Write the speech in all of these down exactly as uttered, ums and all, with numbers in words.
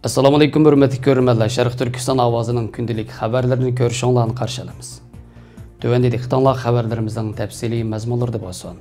ئەسسالامۇئەلەيكۇم، ھۆرمەتلىك كۆرۈرمەنلەر، شەرقىي تۈركىستان ئاۋازىنىڭ كۈندىلىك خەۋەرلىرىنى كۆرۈشۈڭلارنى قارشى ئالىمىز. تۆۋەندە دىققىتىڭلار خەۋەرلىرىمىزنىڭ تەپسىلىي مەزمۇنلىرىدا بولسۇن.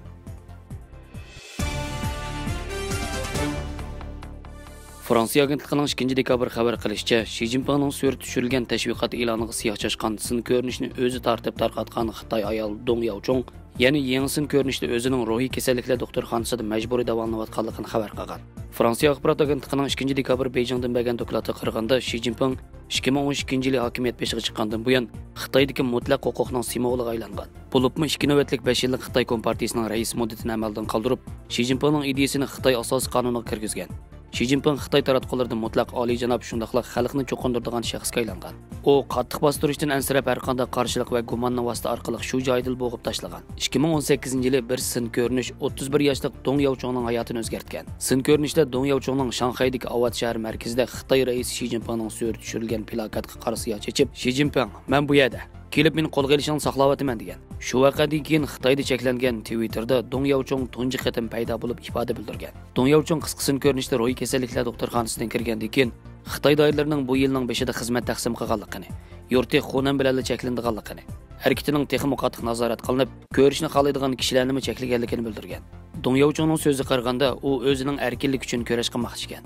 فرانسىيە ئاگېنتلىقىنىڭ ئىككىنچى دېكابىر خەۋەر قىلىشىچە، شى جىنپىڭنىڭ سۈرىتى چۈشۈرۈلگەن تەشۋىقات ئېلانىغا سىياھ چاچقان سىن كۆرۈنۈشىنى ئۆزى تارتىپ تارقاتقان خىتاي ئايال دۇڭ ياۋچۇڭ يەنە يېڭى سىن كۆرۈنۈشتە ئۆزىنىڭ روھىي كېسەللىكلەر دوختۇرخانىسىدا مەجبۇرىي داۋالىنىۋاتقانلىقىنى خەۋەر قىلغان. فرانسىيە ئاخبارات ئاگېنتلىقىنىڭ ئىككىنچى دېكابىر بېيجىڭدىن بەرگەن دوكلاتىغا قارىغاندا، شى جىنپىڭ ئىككى مىڭ ئون ئىككىنچى يىلى ھاكىمىيەت بېشىغا چىققاندىن بۇيان خىتايدىكى مۇتلەق ھوقۇقنىڭ سىمۋولىغا ئايلانغان. بولۇپمۇ ئىككى نۆۋەتلىك بەش يىللىق خىتاي كومپارتىيىسىنىڭ رەئىس مۇددىتىنى ئەمەلدىن قالدۇرۇپ، شى جىنپىڭنىڭ ئىدىيىسىنى خىتاي ئاساسىي قانۇنىغا كىرگۈزگەن. شى جىنپىڭ خىتاي تاراتقۇلىرىدا مۇتلەق ئالىيجاناب، شۇنداقلا خەلقنى چوقۇندۇرىدىغان شەخسكە ئايلانغان. ئۇ قاتتىق باستۇرۇشتىن ئەنسىرەپ، ھەرقانداق قارشىلىق ۋە گۇماننى ۋاسىتە ئارقىلىق شۇ جايىدىلا بوغۇپ تاشلىغان. ئىككى مىڭ ئون سەككىزىنچى يىلى بىر سىن كۆرۈنۈش ئوتتۇز بىر ياشلىق دۇڭ ياۋچۇڭنىڭ ھاياتىنى ئۆزگەرتكەن. سىن كۆرۈنۈشتە دۇڭ ياۋچۇڭنىڭ شاڭخەيدىكى ئاۋات شەھەر مەركىزىدە خىتاي رەئىسى شى جىنپىڭنىڭ سۈرىتى چۈشۈرۈلگەن پىلاكاتقا قارا سىياھ چېچىپ، «شى جىنپىڭ، مەن بۇ يەردە. كېلىپ مېنى قولغا ئېلىشىڭنى ساقلاۋاتىمەن» دېگەن. شۇ ۋەقەدىن كېيىن خىتايدا چەكلەنگەن تىۋىتتېردا دۇڭ ياۋچۇڭ تۇنجى قېتىم پەيدا بولۇپ ئىپادە بىلدۈرگەن. دۇڭ ياۋچۇڭ قىسقا سىن كۆرۈنۈشتە روھىي كېسەللىكلەر دوختۇرخانىسىدىن كىرگەندىن كېيىن، خىتاي دائىرىلىرىنىڭ بۇ يىلنىڭ بېشىدا خىزمەت تەقسىم قىلغانلىقىنى، يۇرتى خۇنەن بىلەنلا چەكلىنىدىغانلىقىنى، ھەرىكىتىنىڭ تېخىمۇ قاتتىق نازارەت قىلىنىپ، كۆرۈشنى خالايدىغان كىشىلەرنىمۇ چەكلىگەنلىكىنى بىلدۈرگەن. دۇڭ ياۋچۇڭنىڭ سۆزىگە قارىغاندا، ئۇ ئۆزىنىڭ ئەركىنلىكى ئۈچۈن كۈرەش قىلماقچى ئىكەن.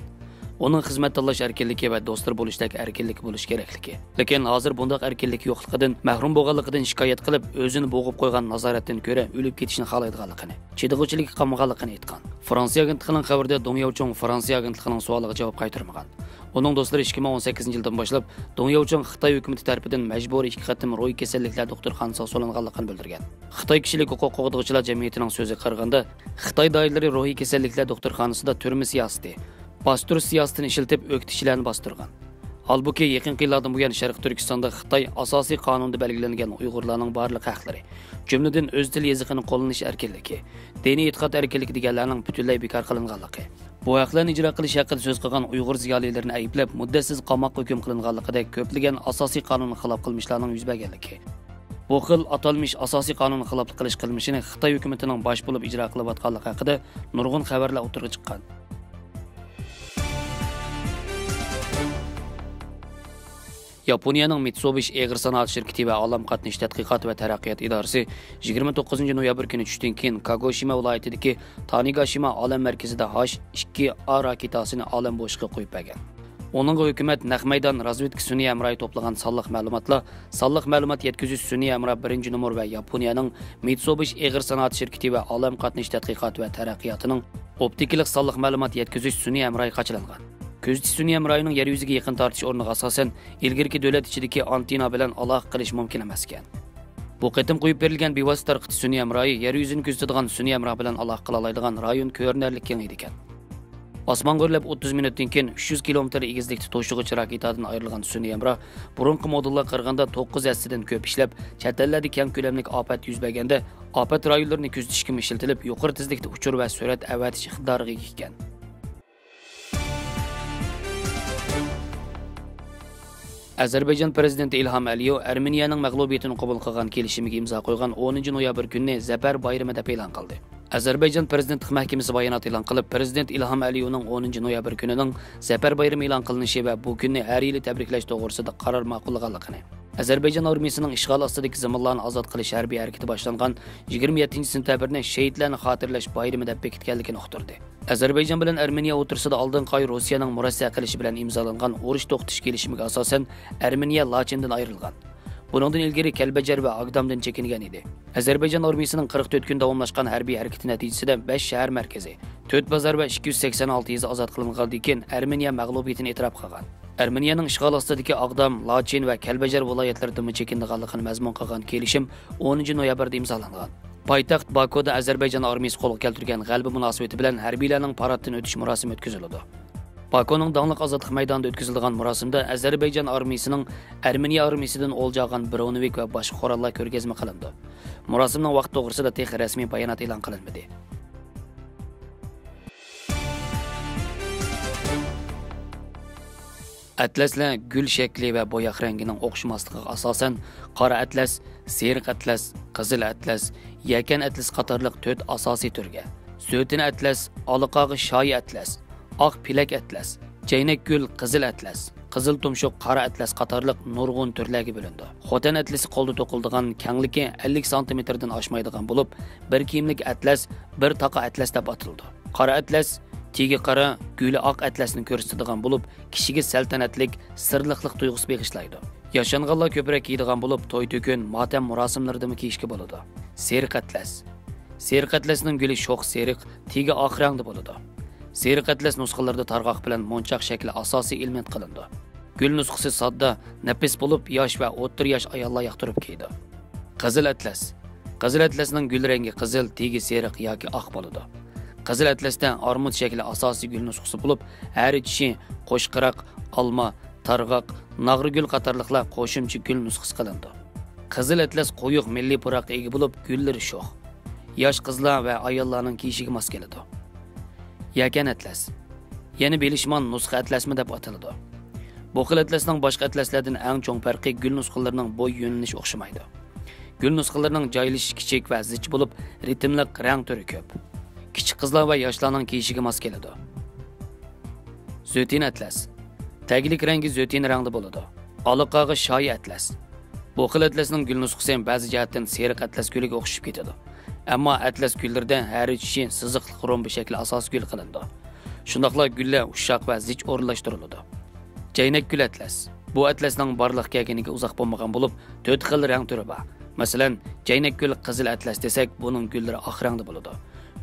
ئۇنىڭ خىزمەت تاللاش ئەركىنلىكى ۋە دوستلار بولۇشتەك ئەركىنلىكى بولۇش كېرەكلىكى، لېكىن ھازىر بۇنداق ئەركىنلىكى يوقلۇقىدىن مەھرۇم بولغانلىقىدىن شىكايەت قىلىپ، ئۆزىنى بوغۇپ قويغان نازارەتتىن كۆرە ئۆلۈپ كېتىشنى خالايدىغانلىقىنى، چىدىغۇچىلىكى قالمىغانلىقىنى ئېيتقان. فرانسىيە ئاگېنتلىقىنىڭ خەۋىرىدە دۇڭ ياۋچۇڭ فرانسىيە ئاگېنتلىقىنىڭ سوئالىغا جاۋاب قايتۇرمىغان. ئۇنىڭ دوستلىرى ئىككى مىڭ ئون سەككىزىنچى يىلدىن باشلاپ دۇڭ ياۋچۇڭ خىتاي ھۆكۈمىتى تەرىپىدىن مەجبۇرىي ئىككى قېتىم روھىي كېسەللىكلەر دوختۇرخانىسىغا سولانغانلىقىنى بىلدۈرگەن. خىتاي كىشىلىك ھوقۇق قوغدىغۇچىلار جەمئىيىتىنىڭ سۆزىگە قارىغاندا، خىتاي دائىرىلىرى روھىي كېسەللىكلەر دوختۇرخانىسىدا تۈرمە سىياسىتى، باستۇرۇش سىياسىتىنى ئىشلىتىپ، ئۆكتىچىلەرنى باستۇرغان. ھالبۇكى، يېقىنقى يىللاردىن بۇيان شەرقىي تۈركىستاندا خىتاي ئاساسىي قانۇندا بەلگىلەنگەن ئۇيغۇرلارنىڭ بارلىق ھەقلىرى، جۈملىدىن ئۆز تىل يېزىقىنى قوللىنىش ئەركىنلىكى، دىنىي ئېتىقاد ئەركىنلىكى دېگەنلەرنىڭ پۈتۈنلەي بىكار قىلىنغانلىقى، بۇ ھەقلەرنى ئىجرا قىلىش ھەققىدە سۆز قىلغان ئۇيغۇر زىيالىيلىرىنى ئەيىبلەپ، مۇددەتسىز قاماققا ھۆكۈم قىلىنغانلىقىدەك كۆپلىگەن ئاساسىي قانۇنغا خىلاپ قىلمىشلارنىڭ يۈز بەرگەنلىكى، بۇ خىل ئاتالمىش ئاساسىي قانۇنغا خىلاپلىق قىلىش قىلمىشىنى خىتاي ھۆكۈمىتىنىڭ باش بولۇپ ئىجرا قىلىۋاتقانلىقى ھەققىدە نۇرغۇن خەۋەرلەر ئوتتۇرىغا چىققان. ياپونىيەنىڭ مىتسۇبىشى ئېغىر سانائەت شىركىتى ۋە ئالەم قاتنىشى تەتقىقات ۋە تەرەققىيات ئىدارىسى يىگىرمە توققۇزىنچى نويابىر كۈنى چۈشتىن كېيىن كاگوشىما ۋىلايىتىدىكى تانىگاشىما ئالەم مەركىزىدە ھاش ئىككى ئا راكېتاسىنى ئالەم بوشلۇقىغا قويۇپ بەرگەن. ئۇنىڭغا ھۆكۈمەت نەق مەيدان رازۋېدكا سۈنئىي ھەمراھى توپلىغان سانلىق مەلۇماتلار، سانلىق مەلۇمات يەتكۈزۈش سۈنئىي ھەمراھ بىرىنچى نومۇر ۋە ياپونىيەنىڭ مىتسۇبىشى ئېغىر سانائەت شىركىتى ۋە ئالەم قاتنىشى تەتقىقات ۋە تەرەققىياتىنىڭ ئوپتىكىلىق سانلىق مەلۇمات يەتكۈزۈش سۈنئىي ھەمراھى قاچىلانغان. كۆزىتىش سۈنئىي ھەمراھىنىڭ يەر يۈزىگە يېقىن تارتىش ئورنىغا ئاساسەن، ئىلگىرىكى دۆلەت ئىچىدىكى ئانتېننا بىلەن ئالاقە قىلىش مۇمكىن ئەمەسكەن. بۇ قېتىم قويۇپ بېرىلگەن بىۋاسىتە تارقىتىش سۈنئىي ھەمراھى يەر يۈزىنى كۆزىتىدىغان سۈنئىي ھەمراھ بىلەن ئالاقە قىلالايدىغان رايون كۆرۈنەرلىك كېڭىيىدىكەن. ئاسمانغا ئۆرلەپ ئوتتۇز مىنۇتتىن كېيىن، ئۈچ يۈز كىلومېتىر ئېگىزلىكتە توشۇغۇچ راكېتادىن ئايرىلغان سۈنئىي ھەمراھ بۇرۇنقى مودېللارغا قارىغاندا توققۇز ھەسسىدىن كۆپ ئىشلەپ، چەت ئەللەردە كەڭ كۆلەملىك ئاپەت يۈز بەرگەندە، ئاپەت رايونلىرىنى كۆزىتىشكىمۇ ئىشلىتىلىپ، يۇقىرى تېزلىكتە ئۇچۇر ۋە سۈرئەت ئەۋەتىش ئىقتىدارىغا ئىگە ئىكەن. ئەزەربەيجان پىرېزىدېنتى ئىلھام ئەلىيېۋ ئەرمېنىيەنىڭ مەغلۇبىيىتىنى قوبۇل قىلغان كېلىشىمىگە ئىمزا قويغان ئونىنچى نويابىر كۈنىنى زەپەر بايرىمى دەپ ئېلان قىلدى. ئەزەربەيجان پىرېزىدېنتلىق مەھكىمىسى بايانات ئېلان قىلىپ، پىرېزىدېنت ئىلھام ئەلىيېۋنىڭ ئونىنچى نويابىر كۈنىنىڭ زەپەر بايرىمى ئېلان قىلىنىشى ۋە بۇ كۈننى ھەر يىلى تەبرىكلەش توغرىسىدا قارار ماقۇللىغانلىقىنى، ئەزەربەيجان ئارمىيىسىنىڭ ئىشغال ئاستىدىكى زېمىنلارنى ئازاد قىلىش ھەربىي ھەرىكىتى باشلانغان يىگىرمە يەتتىنچى سېنتەبىرنى شېھىتلەرنى خاتىرىلەش بايرىمى دەپ بېكىتكەنلىكىنى ئۇقتۇردى. ئەزەربەيجان بىلەن ئەرمېنىيە ئوتتۇرىسىدا ئالدىنقى ئاي روسىيەنىڭ مۇرەسسە قىلىشى بىلەن ئىمزالانغان ئۇرۇش توختىتىش كېلىشىمىگە ئاساسەن، ئەرمېنىيە لاچىندىن ئايرىلغان. بۇنىڭدىن ئىلگىرى كەلبەجەر ۋە ئاگدامدىن چېكىنگەن ئىدى. ئەزەربەيجان ئارمىيىسىنىڭ قىرىق تۆت كۈن داۋاملاشقان ھەربىي ھەرىكىتى نەتىجىسىدە بەش شەھەر مەركىزى، تۆت بازار ۋە ئىككى يۈز سەكسەن ئالتە يېزا ئازاد قىلىنغاندىن كېيىن، ئەرمېنىيە مەغلۇبىيىتىنى ئېتىراپ قىلغان. ئەرمېنىيەنىڭ ئىشغال ئاستىدىكى ئاغدام، لاچىن ۋە كەلبەجەر ۋىلايەتلىرىدىنمۇ چېكىنىدىغانلىقىنى مەزمۇن قىلغان كېلىشىم ئونىنچى نويابىردا ئىمزالانغان. پايتەخت باكۇدا ئەزەربەيجان ئارمىيىسى قولغا كەلتۈرگەن غەلىبە مۇناسىۋىتى بىلەن ھەربىيلەرنىڭ پاراتتىن ئۆتۈش مۇراسىمى ئۆتكۈزۈلىدۇ. باكۇنىڭ داڭلىق ئازادلىق مەيدانىدا ئۆتكۈزۈلىدىغان مۇراسىمدا ئەزەربەيجان ئارمىيىسىنىڭ ئەرمېنىيە ئارمىيىسىدىن ئولجا ئالغان برونېۋىك ۋە باشقا قوراللار كۆرگەزمە قىلىنىدۇ. مۇراسىمنىڭ ۋاقتى توغرىسىدا تېخى رەسمىي بايانات ئېلان قىلىنمىدى. ئەتلەسلەر گۈل شەكلى ۋە بوياق رەڭگىنىڭ ئوخشىماسلىقىغا ئاساسەن، قارا ئەتلەس، سېرىق ئەتلەس، قىزىل ئەتلەس، يەكەن ئەتلىسى قاتارلىق تۆت ئاساسىي تۈرگە، زۆتىنە ئەتلەس، ئالا قاغا شايى ئەتلەس، ئاق پېلەك ئەتلەس، جەينەكگۈل قىزىل ئەتلەس، قىزىل تۇمشۇق قارا ئەتلەس قاتارلىق نۇرغۇن تۈرلەرگە بۆلۈنىدۇ. خوتەن ئەتلىسى قولدا توقۇلىدىغان، كەڭلىكى ئەللىك سانتىمېتىردىن ئاشمايدىغان بولۇپ، بىر كىيىملىك ئەتلەس، بىر تاقا ئەتلەس دەپ ئاتىلىدۇ. قارا ئەتلەس، تېگى قارا، گۈلى ئاق ئەتلەسنى كۆرسىتىدىغان بولۇپ، كىشىگە سەلتەنەتلىك، سىرلىقلىق تۇيغۇسى بېغىشلايدۇ. ياشانغانلار كۆپرەك كىيىدىغان بولۇپ، توي-تۆكۈن، ماتەم مۇراسىملىرىدىمۇ كىيىشكە بولىدۇ. سېرىق ئەتلەس. سېرىق ئەتلەسنىڭ گۈلى شوخ سېرىق، تېگى ئاق رەڭدە بولىدۇ. سېرىق ئەتلەس نۇسخىلىرىدا تارغاق بىلەن مونچاق شەكلى ئاساسىي ئېلېمېنت قىلىنىدۇ. گۈل نۇسخىسى ساددا، نەپىس بولۇپ، ياش ۋە ئوتتۇرا ياش ئاياللار ياقتۇرۇپ كىيىدۇ. قىزىل ئەتلەس. قىزىل ئەتلەسنىڭ گۈل رەڭگى قىزىل، تېگى سېرىق ياكى ئاق بولىدۇ. قىزىل ئەتلەستە ئارمۇد شەكلى ئاساسىي گۈل نۇسخىسى بولۇپ، ھەر ئىچى قوشقىراق، ئالما، تارغاق، ناغرىگۈل قاتارلىقلار قوشۇمچە گۈل نۇسخىسى قىلىنىدۇ. قىزىل ئەتلەس قويۇق مىللىي پۇراققا ئىگە بولۇپ، گۈللىرى شوخ. ياش قىزلار ۋە ئاياللارنىڭ كىيىشىگە ماس كېلىدۇ. يەكەن ئەتلەس. يەنە بېلىشمان نۇسخا ئەتلەسمۇ دەپ ئاتىلىدۇ. بۇ خىل ئەتلەسنىڭ باشقا ئەتلەسلەردىن ئەڭ چوڭ پەرقى گۈل نۇسخىلىرىنىڭ بوي يۆنىلىشى ئوخشىمايدۇ. گۈل نۇسخىلىرىنىڭ جايلىشىشى كىچىك ۋە زىچ بولۇپ، رىتىملىق، رەڭ تۈرى كۆپ. كىچىك قىزلار ۋە ياشلارنىڭ كىيىشىگە ماس كېلىدۇ. زۆتىنە ئەتلەس. تەگلىك رەڭگى زۆتىنە رەڭدە بولىدۇ. ئالىقاغا شايى ئەتلەس. بۇ خىل ئەتلەسنىڭ گۈل نۇسخىسى بەزى جەھەتتىن سېرىق ئەتلەس گۈلىگە ئوخشىشىپ كېتىدۇ. ئەمما ئەتلەس گۈللىرىدە ھەر ئۈچىسى سىزىقلىق رومبا شەكلى ئاساسىي گۈل قىلىنىدۇ. شۇنداقلا گۈللەر ئۇششاق ۋە زىچ ئورۇنلاشتۇرۇلىدۇ. جەينەكگۈل ئەتلەس. بۇ ئەتلەسنىڭ بارلىققا كەلگىنىگە ئۇزاق بولمىغان بولۇپ، تۆت خىل رەڭ تۈرى بار. مەسىلەن، جەينەكگۈل قىزىل ئەتلەس دېسەك، بۇنىڭ گۈللىرى ئاق رەڭدە بولىدۇ.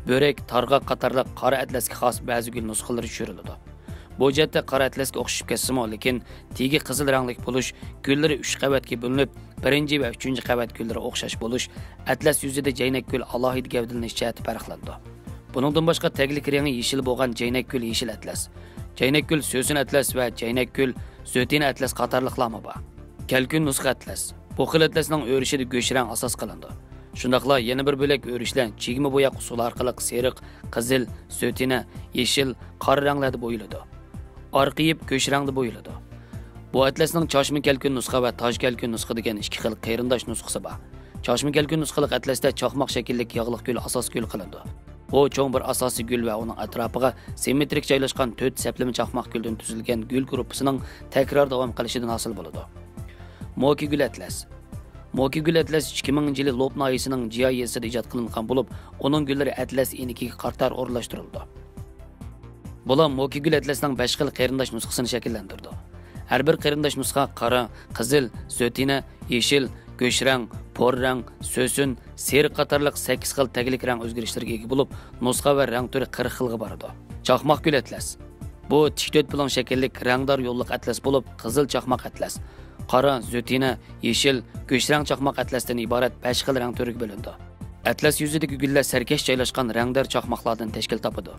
بۆرەك، تارغاق قاتارلىق قارا ئەتلەسكە خاس بەزى گۈل نۇسخىلىرى چۈشۈرۈلىدۇ. بۇ جەھەتتە قارا ئەتلەسكە ئوخشىشىپ كەتسىمۇ، لېكىن تېگى قىزىل رەڭلىك بولۇش، گۈللىرى ئۈچ قەۋەتكە بۆلۈنۈپ، بىرىنچى ۋە ئۈچىنچى قەۋەت گۈللىرى ئوخشاش بولۇش، ئەتلەس يۈزىدە جەينەكگۈل ئالاھىدە گەۋدىلىنىش جەھەتتە پەرقلىنىدۇ. بۇنىڭدىن باشقا، تەگلىك رېڭى يېشىل بولغان جەينەكگۈل يېشىل ئەتلەس. جەينەكگۈل سۆسۈن ئەتلەس ۋە جەينەكگۈل زۆتىنە ئەتلەس قاتارلىقلارمۇ بار. كەلكۈن نۇسخا ئەتلەس. بۇ خىل ئەتلەسنىڭ ئۆرۈشىدە گۆش رەڭ ئاساس قىلىنىدۇ. شۇنداقلا يەنە بىر بۆلەك ئۆرۈشلەر چىگمە بوياق ئۇسۇلى ئارقىلىق سېرىق، قىزىل، زۆتىنە، يېشىل، قارا رەڭلەردە بويىلىدۇ. ئارقا يىپ گۆش رەڭدە بويىلىدۇ. بۇ ئەتلەسنىڭ چاشما كەلكۈن نۇسخا ۋە تاج كەلكۈن نۇسخا دېگەن ئىككى خىل قېرىنداش نۇسخىسى بار. چاشما كەلكۈن نۇسخىلىق ئەتلەستە چاقماق شەكىللىك ياغلىق گۈل ئاساسىي گۈل قىلىنىدۇ. بۇ چوڭ بىر ئاساسىي گۈل ۋە ئۇنىڭ ئەتراپىغا سىممېترىك جايلاشقان تۆت سەپلىمە چاقماق گۈلدىن تۈزۈلگەن گۈل گۇرۇپپىسىنىڭ تەكرار داۋام قىلىشىدىن ھاسىل بولىدۇ. موكى گۈل ئەتلەس. موكى گۈل ئەتلەس ئىككى مىڭىنچى يىلى لوپ ناھىيەسىنىڭ جىيا يېزىسىدا ئىجاد قىلىنغان بولۇپ، ئۇنىڭ گۈللىرى ئەتلەس ئېنىكىگە قارىتار ئورۇنلاشتۇرۇلىدۇ. بۇلار موكى گۈل ئەتلەسنىڭ بەش خىل قېرىنداش نۇسخىسىنى شەكىللەندۈرىدۇ. ھەر بىر قېرىنداش نۇسخا قارا، قىزىل، زۆتىنە، يېشىل، گۆش رەڭ، پور رەڭ، سۆسۈن، سېرىق قاتارلىق سەككىز خىل تەگلىك رەڭ ئۆزگىرىشلىرىگە ئىگە بولۇپ، نۇسخا ۋە رەڭ تۈرى قىرىق خىلغا بارىدۇ. چاقماق گۈل ئەتلەس. بۇ تىك تۆت بۇلۇڭ شەكىللىك رەڭدار يوللۇق ئەتلەس بولۇپ، قىزىل چاقماق ئەتلەس، قارا، زۆتىنە، يېشىل، گۆش رەڭ چاقماق ئەتلەستىن ئىبارەت بەش خىل رەڭ تۈرىگە بۆلۈنىدۇ. ئەتلەس يۈزىدىكى گۈللەر سەركەش جايلاشقان رەڭدار چاقماقلاردىن تەشكىل تاپىدۇ.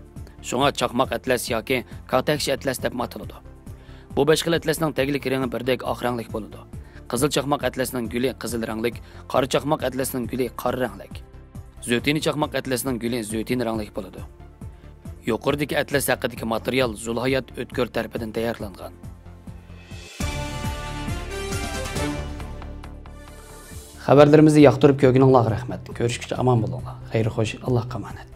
شۇڭا چاقماق ئەتلەس ياكى كاتەكشى ئەتلەس دەپمۇ ئاتىلىدۇ. بۇ بەش خىل ئەتلەسنىڭ تەگلىك رېڭى بىردەك ئاق رەڭلىك بولىدۇ. قىزىل چاقماق ئەتلەسنىڭ گۈلى قىزىل رەڭلىك، قارا چاقماق ئەتلەسنىڭ گۈلى قارا رەڭلىك. زۆتىنە چاقماق ئەتلەسنىڭ گۈلى زۆتىنە رەڭلىك بولىدۇ. يۇقىرىدىكى ئەتلەس ھەققىدىكى ماتېرىيال زۇلھايات ئۆتكۈر تەرىپىدىن تەييارلانغان. خەۋەرلىرىمىزنى ياقتۇرۇپ كۆرگىنىڭلارغا رەھمەت. كۆرۈشكىچە ئامان بولۇڭلار. خەير خوش، ئاللاھقا ئامانەت.